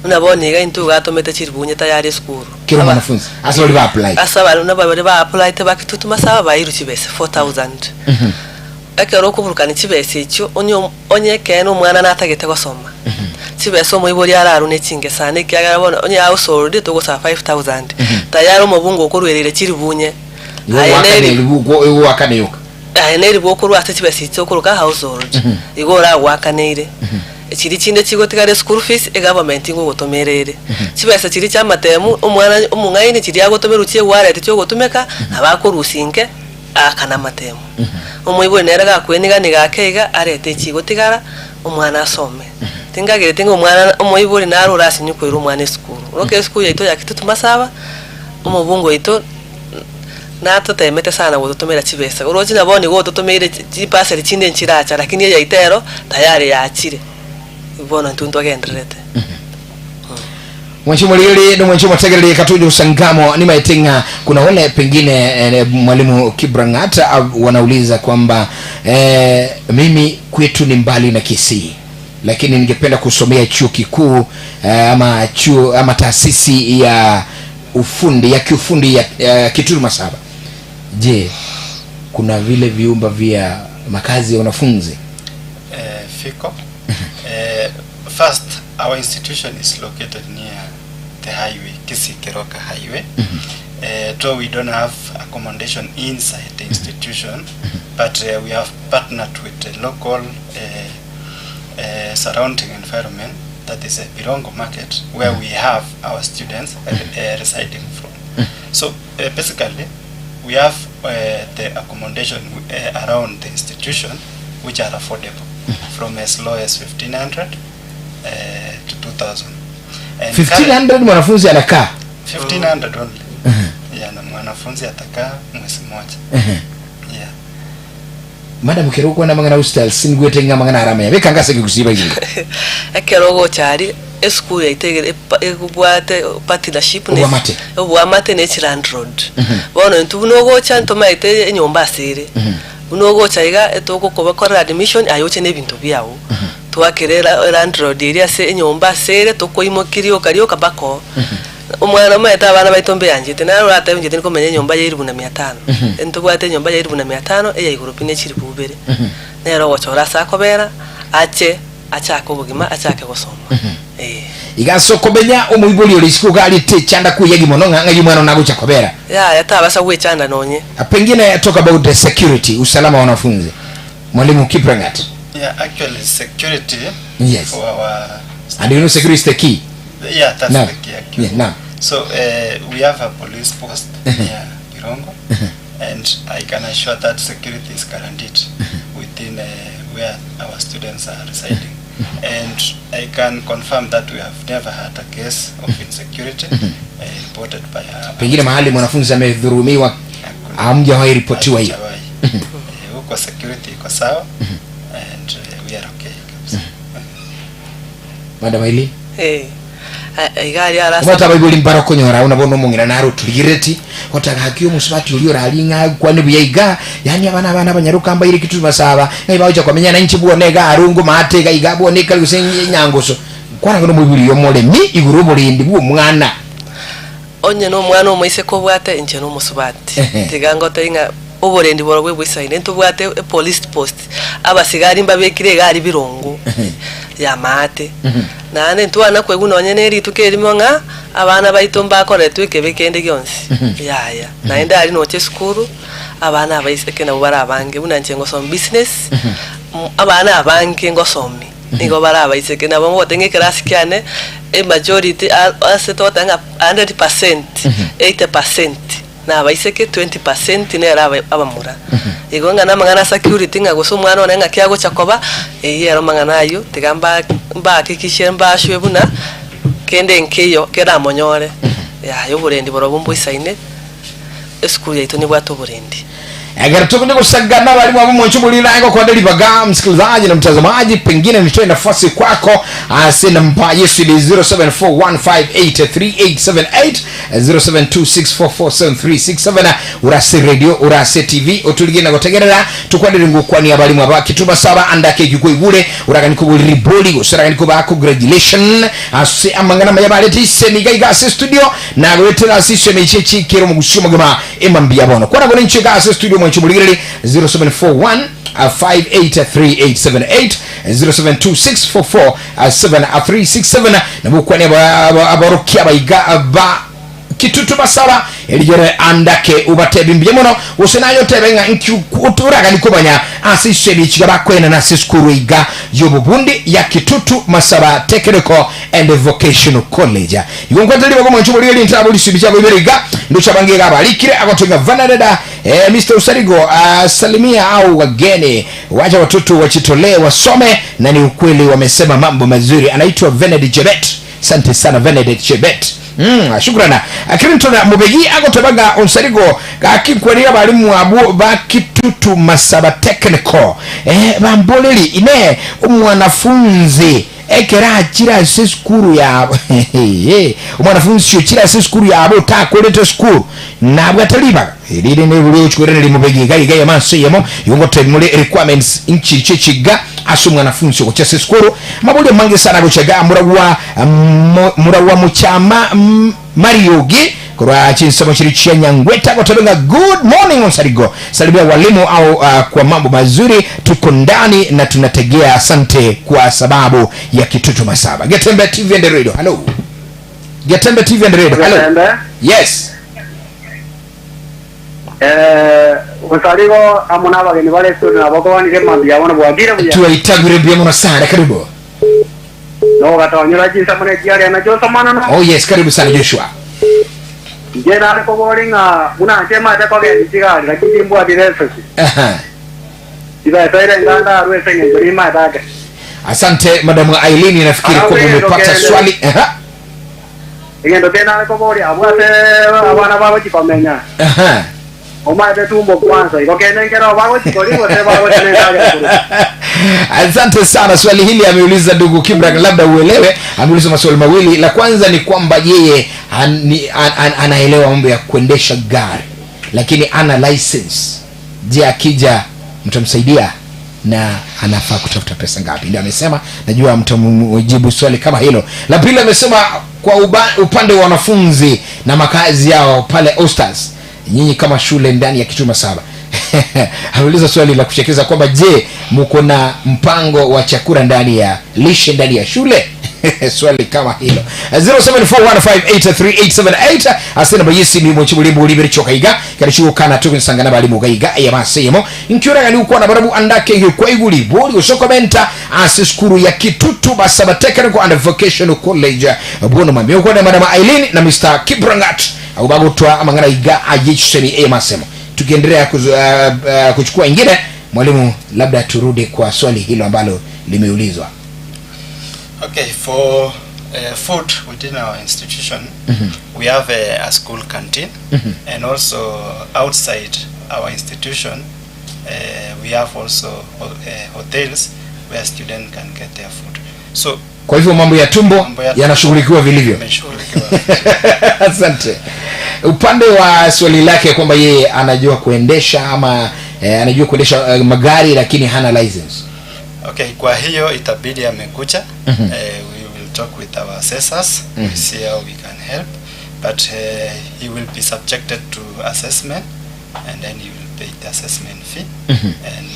Buna bono iga intwe iga atomete chiribunya tayari esukuru. Kera omwanafunzi ase baria ba apply. Ase abana baria ba applyete ba Kitutu Masaba bairwe chibesa 4000. Ekero okoburukania chibesa echio onye onye ekeene omwana natagete gosoma, chibesa omoibori ararwe ne chinge sana ekiagera bono onye household togosaba 5000. Tayari omobunge okoruereire chiribunye, Igo aye goakana neri eribu go- igo goakana yoka. aye neribu okorwa ase chibesa echi okoroka household, igo oragoakaneire. Chiria chinde chigotigara eschool fees, egovernment ngogotomera ere. Chibesa chiria chia amatemu, omwana omong'aini chiria agotomerwa chia ewallet chiogotumeka, nabo akorusia inke, aakane amatemu. Omoibori nere gakoeniganiga ake iga, arete echigotigara, omwana asome. Tinkagereti ng'a omwana omoibori naro orasinye koira omwana esukuru. Oroka esukuru yaito ya Kitutu Masaba, omobunge oito natotemete sana gototomera chibesa. Oroche na bono nigo ototomeire chibasari chinde nchiracha lakini eyaito ero tayari yachire. Bono intwe ntwagendererete. Mwanchi omorigereria na mwanchi omotegereria katonye usangamo nimaete ng'a kuna wale pengine eh, mwalimu Kibrang'at ah, wanauliza kwamba eh, mimi kwetu ni mbali na Kisii lakini ningependa kusomea chuo kikuu eh, ama chuo ama taasisi ya ufundi ya kiufundi ya eh, Kituru Masaba. Je, kuna vile vyumba vya makazi ya wanafunzi? Fiko. First, our institution is located near the highway, Kisii Keroka Highway. Though we don't have accommodation inside the institution, but we have partnered with the local surrounding environment, that is a Birongo market, where we have our students residing from. So basically, we have the accommodation around the institution which are affordable from as low as 1500 to 2000. And 1500 mwanafunzi anakaa 1500 only. Yeah, na mwanafunzi atakaa mwezi mmoja. Yeah. Madam kero okwana amang'ana hostel singwete ng'a amang'ana aramanya beka ngase gekusiba igoro. Ekero ogocha aria esukuru yaito egere epa egobwate partnership ne Obwamate. obwamate ne chilandlord. Bono intwe buna ogocha ntomaete enyomba ase ere. Buna ogocha iga etogokobakorera admission aye oche na ebinto biago. Twakere era elandlord eria ase enyomba ase ere tokoimokia rioka rioka mpaka oo. Omwana omanyete abana baito mbeanchete, naro oratebe inche tindi komenya enyomba ya elifu na mia tano. Ntobwate enyomba ya elifu na mia tano eya igoro pi ne chilifu ibere. Nere ogochora ase akobera, ache achake obogima achake gosoma. Eh. Iga ase okomenya omoibori ore isiko iga arete echanda kweyagi mono ng'a ng'ai omwana one agocha kobera. Yaya tabasa gwechanda nonye. Pengine talk about the security, usalama wa wanafunzi. Mwalimu Kiplangat. Yeah, actually security Yes. for our And you know security is the key. Yeah, that's Naam. the key actually. Yeah, naam. So we have a police post near Birongo, and I can assure that security is guaranteed within where our students are residing. And I can confirm that we have never had a case of insecurity reported by our Pengine mahali mwanafunzi amedhurumiwa Hakuna. hamjawahi ripotiwa hiyo. Hatujawahi. Huko security iko sawa and we are okay kabisa. Madam Eileen. Eh, iga aria arase Omanyete abaibori mbare okonyora buna bono omong'ina nare otorigereti, gotaka gaki omosubati oria orarie ng'a akwane buya iga, yaani abana abana abanyaroka mbaire ki tobasaba, ng'ai bagocha komenya nainche bwone iga arungu maate iga iga bwone ekari gose enyangoso. Kwana ng'a nomoibori oyo omoremi igoro oborendi bw'omwana. Onye nomwana omoiseke obwate, inche nomosubati. Ehe. Tiga ngotebie ng'a oborendi borobwo bwaisaine, ntobwate epolice post, abasigari mbabekire iga aria birongo ya maate. Naende ntwana koigwa nonye ne rituko erimo ng'a abana baito mbakoretwe ekebe kende gionsi, yaya. Naende aria noche esukuru, abana abaiseke nabwo bare abange, buna inche ngosoma business, abana abange ngosomia. Nigo bare abaiseke, nabo ngogotebia ng'a ekerasi kiane, emajority ase togoteba ng'a 100%, 80% nabaiseke, 20% nere abamura. Igo ng'a namang'ana a security ng'a gose omwana one ng'aki agocha koba, eyio ero amang'ana ayio, tiga mbahakikishie mbashwe buna, kende nkeiyo keramonyore, yaya oborendi borobwo mboisaine. Esukuru yaito nebwate oborendi. Ekero tokonywa gosagana abalimu abo mwanche omoriri naye gokonda ribaga msikilizaji na mtazamaji pengine nitoe nafasi kwako ase namba yesu ni 0741583878 0726447367 urase radio urase tv oturige na gotegerera tukwanire ngokwania abalimu aba kituma saba andake ekio kwaigure oragani kobori ribori gose oragani koba congratulation ase amang'ana amaya barete isemi iga iga ase studio Nagoetera ase isemo echi echiikere omogusii omogima emba mbuya bono. Kwana bono inche iga ase studio mwanche omorigererie 0741 583878 0726447367 nabo okwane aborokia abaiga ba. Kitutu Masaba erigere andake ubatebi mbuya mono gose naye otebe ng'a nki oragani komanya ase iso ebichiga bakoenana ase esukuru iga y'obobundi ya Kitutu Masaba Technical and Vocational College. Igo nkwete ribaga omwancho borigereria intabo risibi chiabo ibere iga ndoche abange iga abarikire agotoe ng'a Vanadada eh, Mr. Usarigo ah, salimia au wageni wacha watoto wachitolee wasome na ni ukweli wamesema mambo mazuri. Anaitwa Vened Jebet. Asante sana Vened Chebet. Shukrana. Clinton Mubegi agoteba ng'a Onsarigo gaki nkwanire abalimu abwo ba Kitutu Masaba Technical eh, bamboreri inee omwanafunzi ekero achire ase esukuru yabo omwanafunzi ochire ase esukuru yabo otakorete esukuru nabwate ribaga erire neribori ogochikoiraneria Mubegi iga iga eyemo ase eyemo igo ngotebi more requirements nchiche chiga ase omwanafunzi ogochia ase esukuru Amabori amange sana gochia igaa muragwa muragwa mochama Mariogi korwa chinsemo chiria chia Nyangweta gotebe ng'a good morning Onsarigo salimia walimu au uh, kwa mambo mazuri tuko ndani na tunategea asante kwa sababu ya Kitutu Masaba Getembe TV and Radio hello Getembe TV and Radio hello Getembe. yes Eh, Onsarigo amo nabageni bare studio nabo kwanire mambia bono bwakire buya. Tuwaitagure mbuya muno sana karibu. Nogatonyora chinsemo ne chiaria nachio osomana no. Oh yes, karibu sana Joshua. Inche nare kobori ng'a buna inche mate kogenda chigari lakini timbwati lesesi. Aha. Chibesa ere nganda arwe ase eng'encho nimate ake. Asante Madam Aileen, nafikiri Alafu kwamba yeye umepata ndo swali. Aha. Egento kende nare koboria abwo ase abana bagochi komenya. Aha. Omaete tumbo kwanza igo kende nkero bagochi koria gose bagochi nendagera korwa. Asante sana. Swali hili ameuliza ndugu Kibra, labda uelewe. Ameuliza maswali mawili. La kwanza ni kwamba yeye an, ni, an, an, anaelewa mambo ya kuendesha gari lakini ana license. Je, akija mtamsaidia na anafaa kutafuta pesa ngapi? Ndio amesema, najua mtamjibu swali kama hilo. La pili amesema kwa uba, upande wa wanafunzi na makazi yao pale Osters, nyinyi kama shule ndani ya Kituma Saba ameuliza swali la kuchekeza kwamba je, mko na mpango wa chakula ndani ya lishe ndani ya shule? swali kama hilo 0741583878 ase namba yesimi mochibulimbu libere chokaiga kari chukana tukunsangana bali mugaiga eyamaseyemo nkioragani ukwana barabu andake kwaiguli bori osokomenta ase skuru ya Kitutu Basaba Technical and Vocational College bwono mwambie ukwana madam Eileen na Mr. Kiprangat abo bagotwa amang'ana iga ayechisemi eyamasemo tukiendelea kuchukua ingine mwalimu labda turudi kwa swali hilo ambalo limeulizwa Okay, for food within our institution, we have a school canteen, and also outside our institution, we have also hotels where students can get their food. So kwa hivyo mambo ya tumbo Mambo ya tumbo yanashughulikiwa vilivyo imeshughulikiwa. asante upande wa swali lake kwamba yeye anajua kuendesha ama eh, anajua kuendesha eh, magari lakini hana license Okay, kwa hiyo itabidi amekuja. We will talk with our assessors. We see how we can help, but he will be subjected to assessment and then he will pay the assessment fee and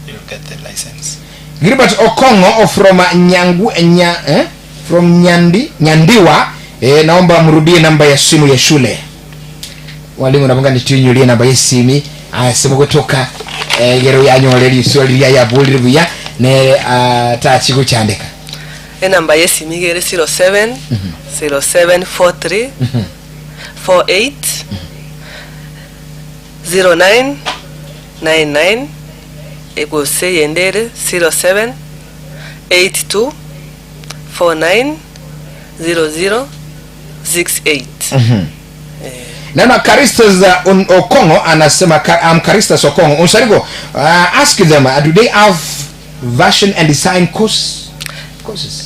he will get the license. Gilbert Okongo from Nyangu, nya, eh? from Nyandi, Nyandiwa eh, naomba mrudie namba ya simu ya shule walimu nabanga nitunyulie namba yesimi asimu kutoka eh, gero yanyoreri iswali lya yabulire buya ne uh, tachikuchandika Enamba yesimi iga ere 07 0743 48 09 99 gose eyende ere 07 82 49 00 68. Naona Karistas Okongo anasema I'm Karistas Okongo. Unsarigo, ask them do they have fashion and design course courses?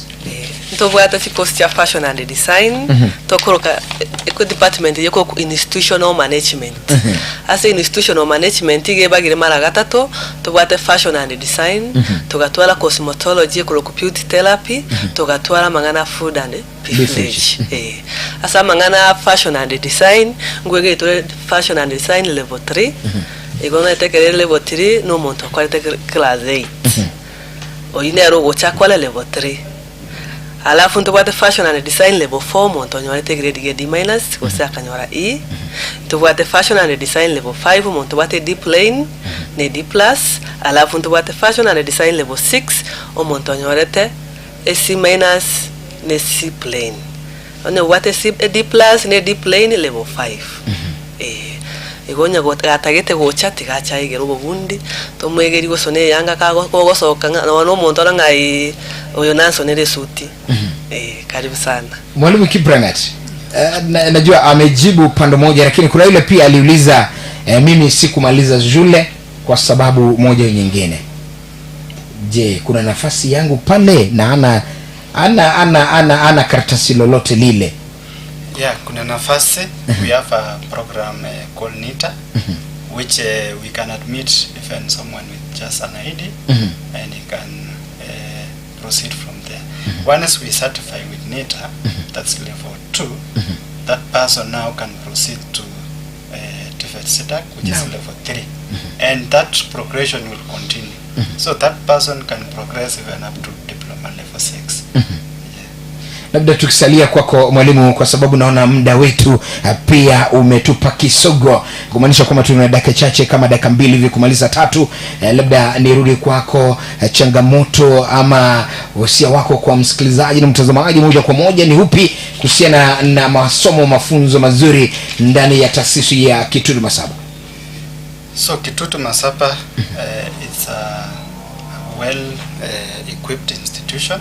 Ntobwate chikosi chia fashion and design tokoroka eko department yeko institutional management ase institutional management iga ebagire mara gatato tobwate fashion and design togatwara cosmetology ekoroka beauty therapy togatwara amang'ana food and beverage eh ase amang'ana fashion and design ngwegete tore fashion and design level 3 igo naete ekere level 3 na omonto okwarete class 8 oyio nere ogocha akore level 3. Alafu ntobwate fashion and design level 4 omonto onyorete egrade gie D minus gose akanyora E. Ntobwate fashion and design level 5 omonto obwate D plain ne D plus. Alafu ntobwate fashion and design level 6 omonto onyorete e C minus ne C plain. Onye obwate C e D plus ne D plain level 5. Eeh. Igo onye gatagete gocha tiga ache aegere obobundi, tomoegerie gosona eyanga kago kogosoka ng'a nonya na omonto ore ng'a eeh oyo nansonere esuti. Eeh karibu sana. Mwalimu Kiplangat, eh, na, najua amejibu upande mmoja, lakini kuna yule pia aliuliza eh, mimi sikumaliza shule kwa sababu moja au nyingine. Je, kuna nafasi yangu pale na ana ana ana ana, ana karatasi lolote lile? Yeah, kuna nafasi. We have a program called NITA, which we can admit even someone with just an ID, and he can proceed from there. Once we certify with NITA, that's level 2, that person now can proceed to TVET Sidak, which is level 3. And that progression will continue. So that person can progress even up to diploma level 6. Yeah. Labda tukisalia kwako mwalimu, kwa sababu naona muda wetu pia umetupa kisogo, kumaanisha kwamba tuna dakika chache kama dakika mbili hivi kumaliza tatu. Labda nirudi kwako, changamoto ama wasia wako kwa msikilizaji na mtazamaji moja kwa moja ni upi kuhusiana na masomo, mafunzo mazuri ndani ya taasisi ya Kitutu Masaba? So Kitutu Masaba it's a well equipped institution.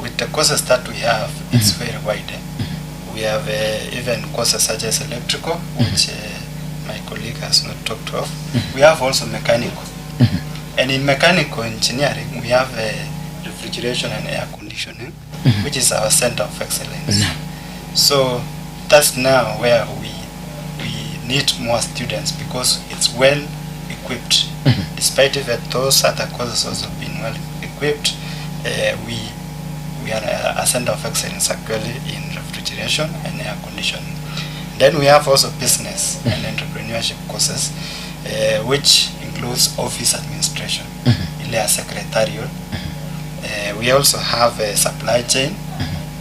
With the courses that we have, it's very wide. We have even courses such as electrical, which my colleague has not talked of. We have also mechanical. And in mechanical engineering, we have refrigeration and air conditioning, which is our center of excellence. So that's now where we need more students because it's well equipped. Despite if those other courses also been well equipped, we are a center of excellence actually in refrigeration and air conditioning. Then we have also business and entrepreneurship courses, which includes office administration, ile ya secretarial. We also have a supply chain,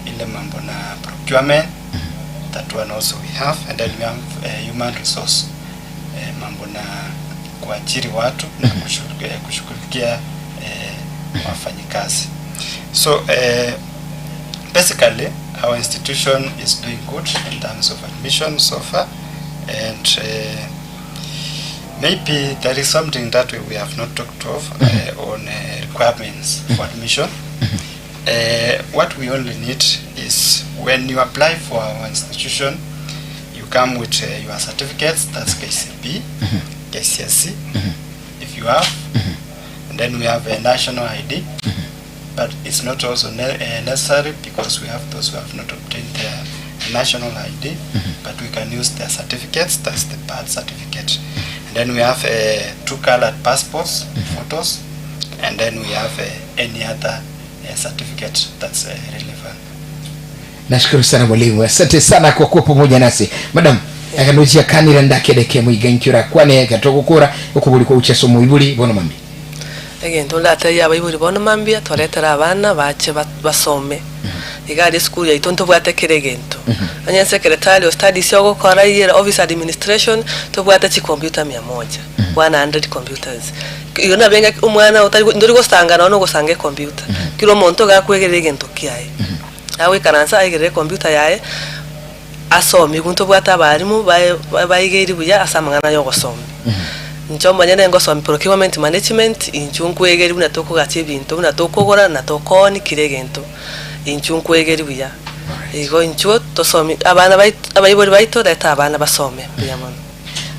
ile mambo na procurement, that one also we have. And then we have human resource, mambo na kuajiri watu na kushughulikia wafanyikazi. So basically our institution is doing good in terms of admission so far, and maybe there is something that we have not talked of on requirements for admission. What we only need is when you apply for our institution, you come with your certificates, that's KCPE, KCSE, if you have, and then we have a national ID, but it's not also necessary because we have those who have not obtained their national ID, but we can use their certificates, that's the birth certificate. And then we have two colored passports, photos, and then we have any other certificate that's relevant. Nashukuru sana mwalimu, asante sana kwa kuwa pamoja nasi. Madam, akanuchia kanira ndakedeke mwigankyura kwane katogukura ukubuli kwa ucheso muibuli bono mami. Egento ndatebia abaibori bono mambia twaretera abana bache basome iga aria esukuru yaito ntobwate kera egento onye secretarial studies ogokora iyere office administration tobwate chicomputer 100, 100 computers. Igo nabo engaki omwana otari ndori gosanga nonya ogosanga ecomputer kera omonto iga akwegerera egento kiaye agoikaransa aigerere ecomputer yaye asomigwe ntobwate abarimu bae baigeiri buya ase amang'ana ya ogosomia. Inche omonyene ngosomia procurement management inchu nkoegeria buna tokogacha ebinto buna tokogora na tokooni kera egento inchu nkoegeria buya. Igo inchuo tosomi abana baito abaibori baito reta abana basome mbuya mono.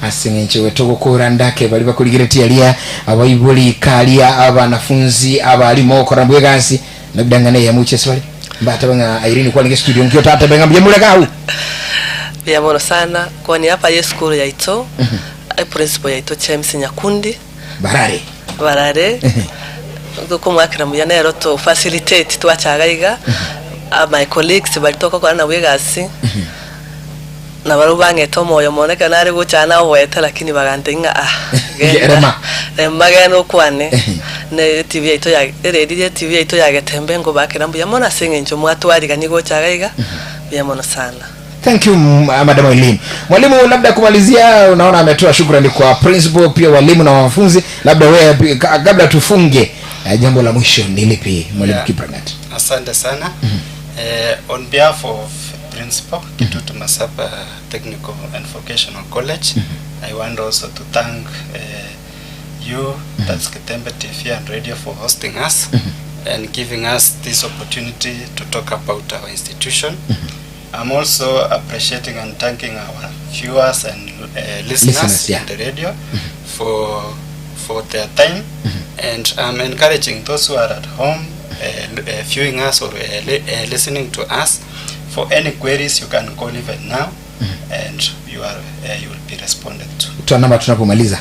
Ase eng'encho igo togokora ndake baria bakorigeretie aria abaibori karia abanafunzi abarimu ogokora nabwo egasi labda ng'a neyemo gochia ase bare mbatebe ng'a Irene kwarenge studio nkio tatebe ng'a mbuya more iga abwo. Mbuya mono sana kwa niaba ye esukuru yaito, eprinciple yaito James Nyakundi. Barare. Barare, tokomwakera mbuya nero to facilitate twacha iga iga, my colleagues baria togokora nabwo egasi, nabarabwo bang'ete omoyo mono ekero nare gocha naoboete lakini bagantebia ng'a ah genda Rema. Rema genda okwane. Na etibi yaito ya eredi y'etibi yaito ya Getembe nkobakera mbuya mono ase eng'encho mwatwariganie gocha iga iga, mbuya mono sana. Thank you Madam Eileen. Mwalimu, labda kumalizia, unaona ametoa shukrani kwa principal pia walimu na wanafunzi, labda wewe kabla tufunge, jambo la mwisho ni lipi mwalimu Yeah. Kiplangat? Asante sana. On behalf of Principal Kitutu Masaba Technical and Vocational College, I want also to thank you, that's Getembe TV and Radio for hosting us and giving us this opportunity to talk about our institution. I'm also appreciating and thanking our viewers and listeners, Listeners, yeah. in the radio for for their time and I'm encouraging those who are at home viewing us or listening to us for any queries you can call even now and you are you will be responded to. Toa namba tunapomaliza.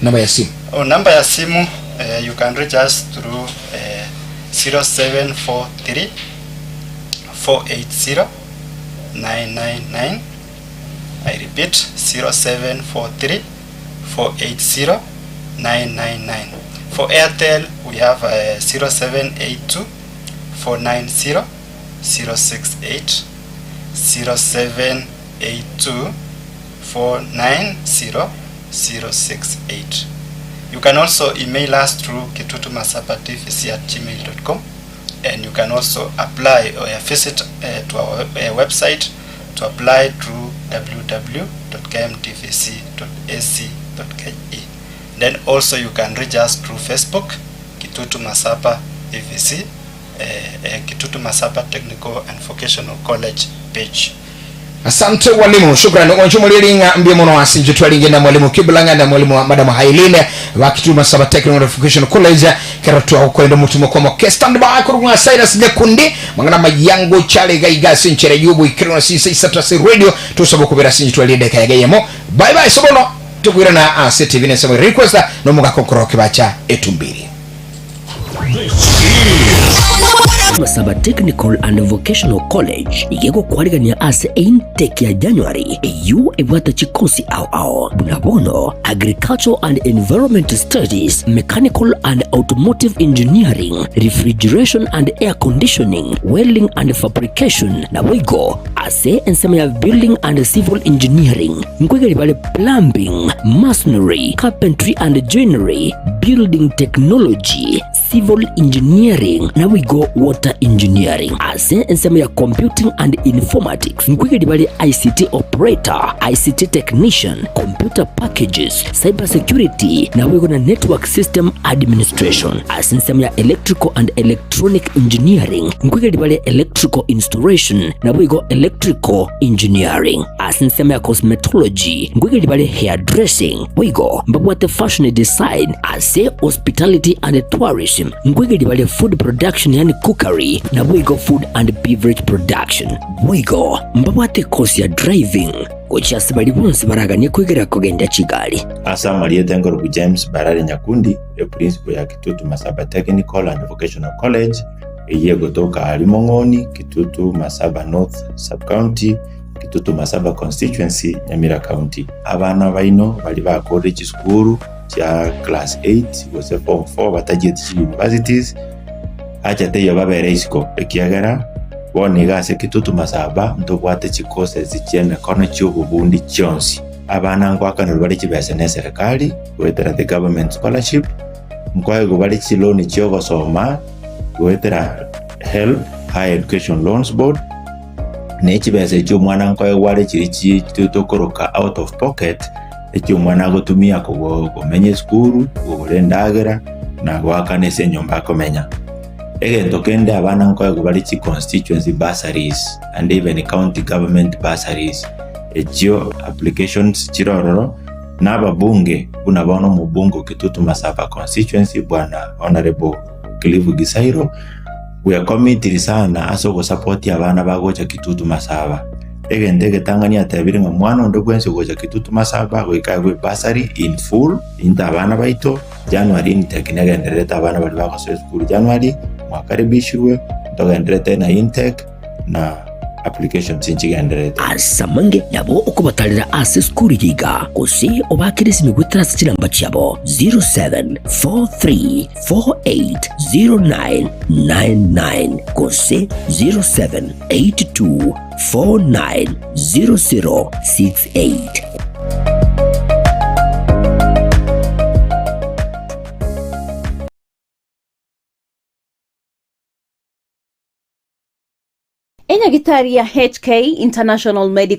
Namba ya simu. Oh, namba ya simu you can reach us through 0743 480 999. I repeat 0743 480 999. For Airtel we have 0782 490 068 0782 490 068. You can also email us through kitutumasapatvc@gmail.com and you can also apply or visit to our website to apply through www.kmtvc.ac.ke. Then also you can reach us through Facebook, Kitutu Masaba TVC, Kitutu Masaba Technical and Vocational College page. Asante walimu, shukrani. Onchumuliri ng'a mbuya mono ase inche twarenge na mwalimu Kiblang'a na mwalimu Madam Hailine ba Kitutu Masaba Technical and Vocational College kero twagokorenda omotumo kwa moke stand by korwa ng'a Cyrus Nyakundi mang'ana mayango chare iga iga ase enchera y'oboikeranu ase inse isato ase radio tosaba okobera ase inche twaria edaka yaga eyemo bye bye sobono tokoirana ase TV na ensemo request na omogaka okoroke bacha etumbiri. Masaba Technical and Vocational College iga egokwarigania ase eintake ya January eyio ebwate chikosi ao ao buna bono Agricultural and Environment Studies, Mechanical and Automotive Engineering, Refrigeration and Air Conditioning, Welding and Fabrication naboigo ase ensemo ya Building and Civil Engineering nkoigeri bare Plumbing, Masonry, Carpentry and Joinery, Building Technology, Civil Engineering naboigo Water Engineering. Ase ensemo ya Computing and Informatics nkoigeria bare ICT Operator, ICT Technician, Computer Packages, Cyber Security naboigo na Network System Administration. Ase ensemo ya Electrical and Electronic Engineering nkoigeria bare Electrical Installation naboigo Electrical Engineering. Ase ensemo ya cosmetology nkoigeria bare hair dressing, boigo mbabwate fashion design. Ase hospitality and tourism nkoigeria bare food production yaani cookery naboigo food and beverage production. Boigo mbabwate ekosi ya driving gochia ase baria bonsi baraganie koigera kogendia chigari. Ase amarieta enkorokwa James Barare Nyakundi, eprinciple ya Kitutu Masaba Technical and Vocational College, eyio egotoka aria Mong'oni, Kitutu Masaba North Sub-County, Kitutu Masaba Constituency, Nyamira County. Abana baino baria bakorire chisukuru chia class 8 gose form 4 batachieti chi universities, acha teiyo babere isiko ekiagera bono iga ase Kitutu Masaba ntobwate chicourses chi'emekono chi'obobundi chionsi. Abana ngoakanerwa bare chibesa ne eserekari goetera the government scholarship, nkoegwa bare chiloan chi'ogosoma goetera HELB, Higher Education Loans Board, Ne chibesa echio omwana nkoegwa are chiria chi tokoroka out of pocket, echio omwana agotumia kogo komenya esukuru, kogora endagera, na goakana ase enyomba akomenya. Egento kende abana nkoegwa bare chi constituency bursaries and even county government bursaries, echio applications chire ororo, na ababunge buna bono omobunge o Kitutu Masaba constituency bwana Honourable Cliff Gisairo, Bwekomitiri sana ase ogosapotia abana bagocha Kitutu Masaba. Egento egetang'ani atebire ng'a mwana onde bwensi ogocha Kitutu Masaba goika aegwe ebursary in full into abana baito, January intake negendererete abana baria bagosoa esukuru January mwakaribishirwe ntogendererete na intake na. Applications nchigendererete. Asamange nabo okobatarera ase esukuru eye iga, gose obakere esimi goetera ase chinamba chiabo 0743480999 gose 0782490068. Enyagitari ya HK International Medical.